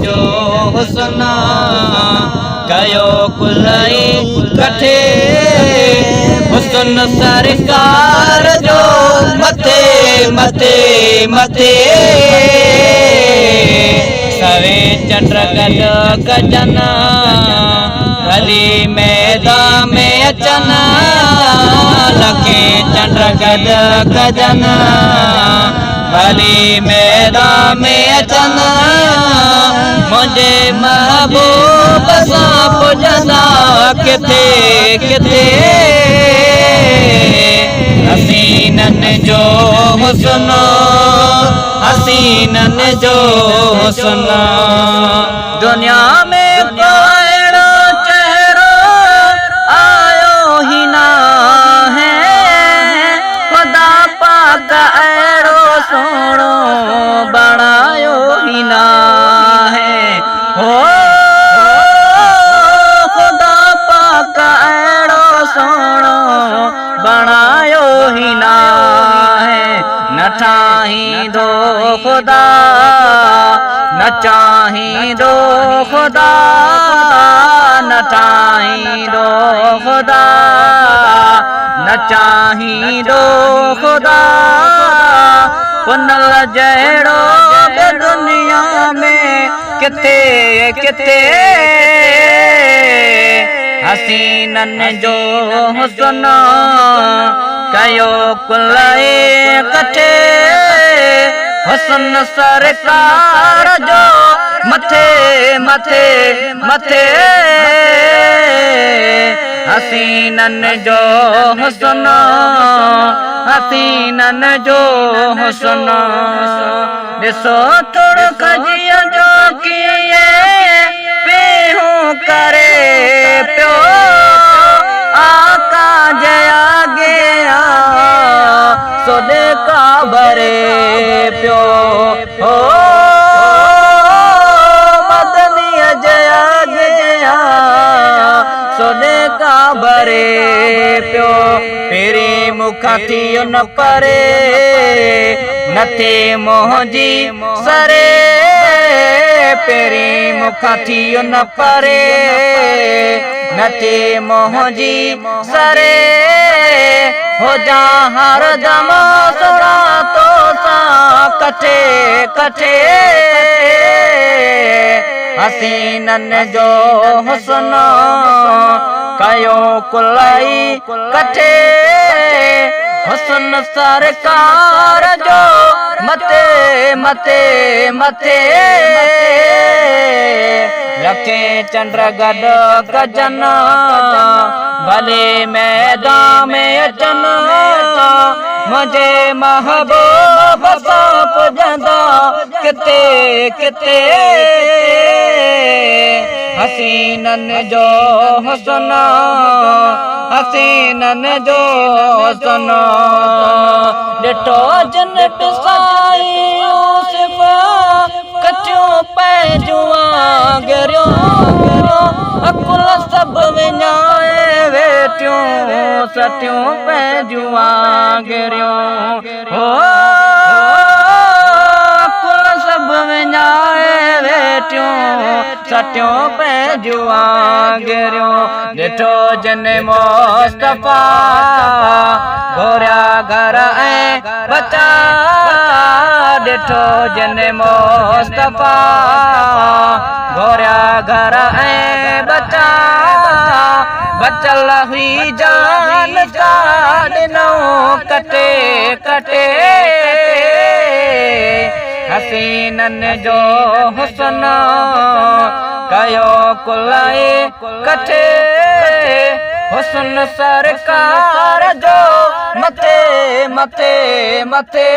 جو حسن ڪيو ڪلئي ڪٺي. حسن سرڪار جو مٿي مٿي مٿي. سوين چنڊ گڏ گڏجن، ڀلي ميدان ۾ اچن. لکين چنڊ گڏ گڏجن، ڀلي ميدان ۾ اچن. منهنجي محبوب سان پڄندا ڪٿي ڪٿي. حسينن جو حسن، حسينن جو حسن. دنيا ۾ ڪو اهڙو چهرو آيو ئي ناهي، خدا پاڪ اهڙو سهڻو بڻايو ئي ناهي. هو خدا پاڪ اهڙو سهڻو بڻايو ئي ناهي. نه ٺاهيندو خدا، نه چاهيندو خدا، نه ٺاهيندو خدا، نه چاهيندو خدا پنل جهڙو به دنيا ۾ ڪٿي ڪٿي. حسينن جو حسن ڪيو ڪلئي ڪٺي. حسن سرڪار جو مٿي مٿي مٿي. حسينن جو حسن، حسينن جو حسن. ڏسو ٿورو کجيء جو ڪيئن پيهون ڪري پيو، آقا جي اڳيان سڏڪا ڀري پيو. هو مدنيء جي اڳيان سڏڪا ڀري پيو. پهرين مون کان ٿي نه پري، نه ٿئي منهنجي سري. پهرين مون کان ٿي نه پري، نه ٿئي منهنجي سري. هجان هر دم سهڻا توسان ڪٺي ڪٺي. حسينن جو حسن ڪيو ڪلئي ڪٺي. حسن سرڪار جو مٿي مٿي مٿي. لکين چنڊ گڏ گڏجن، ڀلي ميدان ۾ اچن. منهنجي محبوب سان پڄندا ڪٿي ڪٿي. حسينن جو حسن، حسينن جو حسن. ڏٺو جن پسائي يوسف، ڪٺيون پنهنجون آڱريون. عقل سڀ وڃائي ويٺيون، سٽيون پنهنجون آڱريون. هو عقل سڀ وڃائي ويٺيون، سٽيون پنهنجون آڱريون. ڏٺو جن مصطفيٰ، گهوريا گهر ۽ ٻچا. ڏٺو جن مصطفيٰ، گهوريا گهر ۽ ٻچا. بچل هئي جان سا ڏنئون ڪٽي ڪٽي. حسينن جو حسن ڪيو ڪلئي ڪٺي. حسن سرڪار جو مٿي مٿي مٿي.